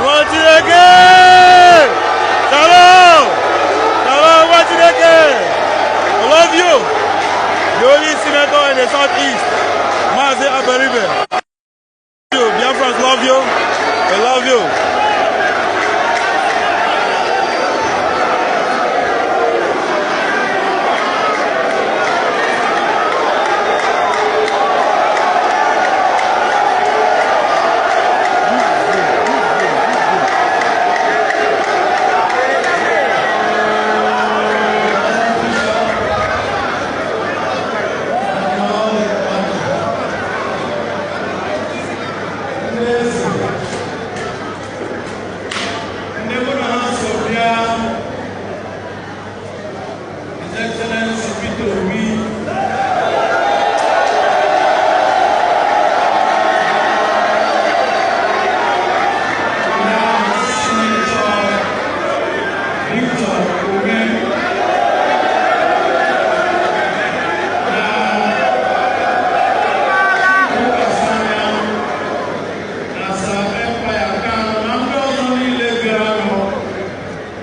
Nwa Chineke! Shalom! Shalom, Nwa Chineke! I love you! The only senator in the southeast, Mazi Abaribe. You, Biafrans love you. We love you. Ndị eze, ndị mụ na ha so bịa, His Excellency Peter Obi, na Senator Victor Umeh, na Chukwuka na Sir Empire Kanu na ndị ọzọ niile bịaranụ,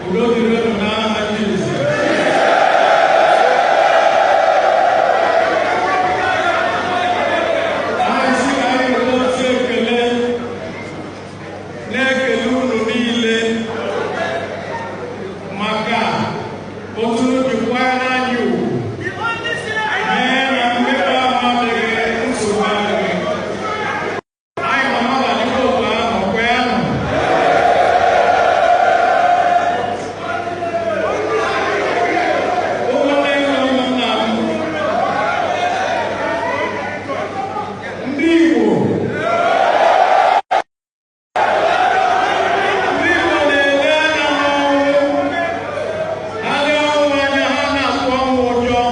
udo dịrị unu n'aha Jizọs. Anyị sị ka anyị weta ozi ekele na-ekele unu niile maka otu unu ji kwanyere anyị ugwu mee na mmekọ ahụ adịghị, nsogbu adịghị. Anyị nọ n'abalị otu ahụ kwee nụ. Ụmụnne m na ụmụnna m, ndị Igbo, ndị Igbo na-ele anya n'ọnwụ. Ha lee ọnwụ anya, ha na-atụ ọnwụ ụjọ.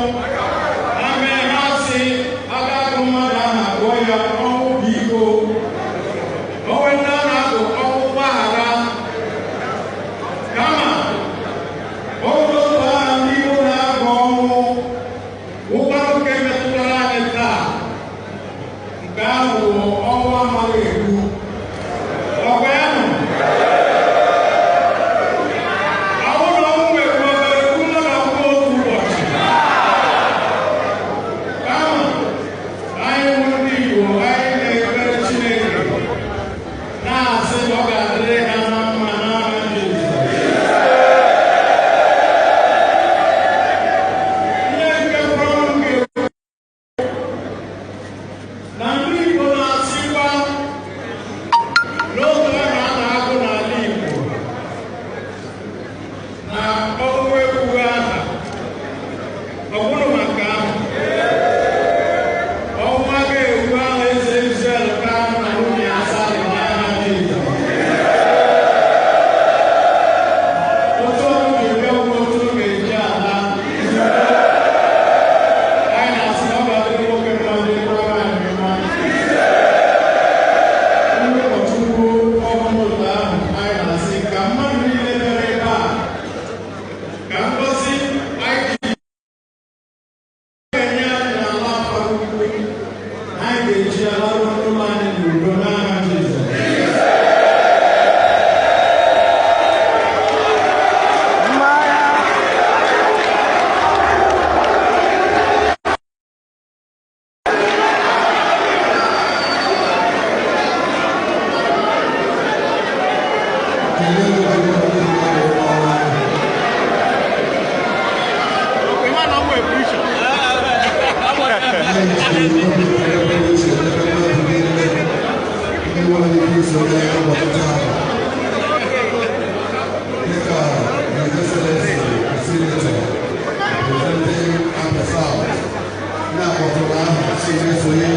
Ha mee ha sị aga agụ mmadụ aha gụọ ya ọnwụ bụ iko. Onwe ndị a na-agụ ọnwụ gbaghara. Kama oge otu aha ndị Igbo na-agụ ọnwụ ụkwarụ nke metụtara anyị taa, nke ahụ bụ ọnwụ amaghị ekwu. Ọkwa ya nọ ọnwụ na ọnwụ ekwu obere ekwu mmadụ akwụkwọ otu ụbọchị. Kama anyị bụ ndị Igbo, anyị na-ekpere Chineke na-asị na ọ ga-adịrị ha na mma n'aha Jizọs. Ihe nke fọrọ m ga-ekwu na ndị Igbo na-asịkwa n'oge ahụ a na-agụ n'ala Igbo na ọnwụ ekwughị aha, ọ bụrụ maka ahụ ọnwụ agaghị ekwu aha eze Israel Kanu na nwunye ya Sally n'aha Jizọs. Otu ọnwụ ga-eme bụ otu ọ ga-eji ala. Anyị na-asị na ọ ga-adịrị nwoke mma, dịrịkwa nwaanyị mma. Ndị ụkọchukwu ọhụrụ ahụ, anyị na-asị ka mmadụ niile bịara ebe a, ka ngọzi anyị ji enye anyị n'ala afọ ukwu, anyị ga-eji alarụ n'ụlọ anyị n'udo n'aha Jizọs. Kelee gị onye ọrụ anyị. Anyị ji obi ekele pụrụ iche n'ebe mmadụ niile ndị nwere ike isonye ụbọchị taa. Dịka His Excellency the Senator representing Abia South na-akpọtụrụ aha si na-esonye,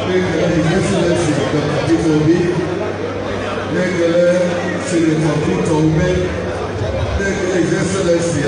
na-ekele His Excellency Dr. Peter Obi, na-ekele Senator Victor Umeh, na-ekele His Excellency